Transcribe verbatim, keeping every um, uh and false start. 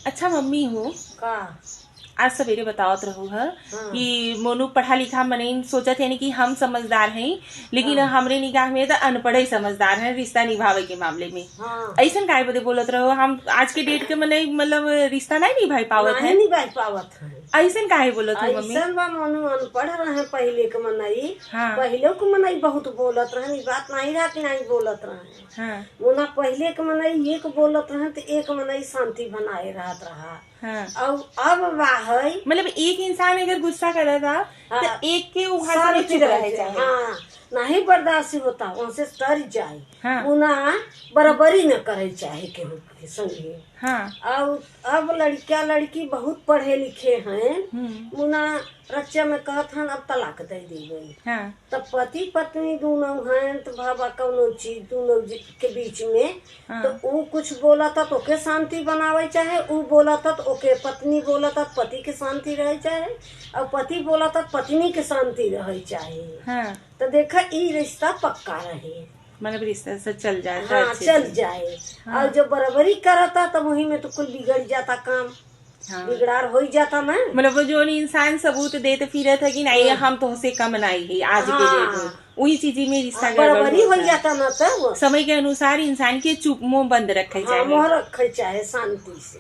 अच्छा मम्मी हो, का? आज सवेरे बतावत रहू ह हाँ। कि मोनू पढ़ा लिखा मनई सोचत है कि हम समझदार हैं, लेकिन हाँ। हमरे निगाह में त अनपढ़ ही समझदार हैं रिश्ता निभावे के मामले में। हाँ। ऐसन काहे बदे बोलत रहो? हम आज के डेट के मनई मतलब रिश्ता नहीं निभाई पावत नहीं है। निभाई पावत है। ऐसन काहे बोलत हो मम्मी? ऐसन बा मोनू अनपढ़ रहे पहिले के मनई। हाँ। पहिले के मनई बहुत बोलत रहे, ई बात नहीं रहा कि नहीं बोलत रहे। हाँ। मुना पहिले के मनई एक बोलत रहे त एक मनई शांति बनाए रहत रहा। हाँ। और अब बा है मतलब एक इंसान अगर गुस्सा करत बा, हाँ। त एक के उ हर समय शांति चुप रहे रहे चाहे। हाँ, नहीं बर्दाश्त होता, उनसे डर जाए। हाँ। मुना बराबरी न करे चाहे केहू के संगे। हाँ। और अब लड़किया लड़की बहुत पढ़े लिखे हैं। हम्म। मुना रच्चा में कहत हन अब तलाक दे दी गई। हाँ। त पति पत्नी दोनों हैं, त बाबा कौनो चीज दोनों जी के बीच में, हाँ। त ऊ कुछ बोलत त ओके शांति बनावे चाहे, ऊ बोलत त ओके पत्नी बोलत त पति के शांति रहे चाहे, और पति बोलत त पत्नी के शांति रहे चाहे। हाँ। त देखा, ई रिश्ता पक्का रहे। मतलब रिश्ता से चल जाए त हाँ, अच्छे चल से। जाए। हाँ। और जब बराबरी करता, तब वही में तो कुल बिगड़ जाता काम। हाँ। बिगड़ार हो ही जाता ना। मतलब वो जो इंसान सबूत देत फिरत है कि नहीं, हाँ। हम तुमसे कम नहीं है आज के हाँ। डेट में, वही चीज में रिश्ता हाँ, गड़बड़ बराबरी हो होता है। जाता ना, तब समय के अनुसार इंसान के चुप मुंह बंद रखे हाँ, चाहे। मुंह रखे चाहे शांति से।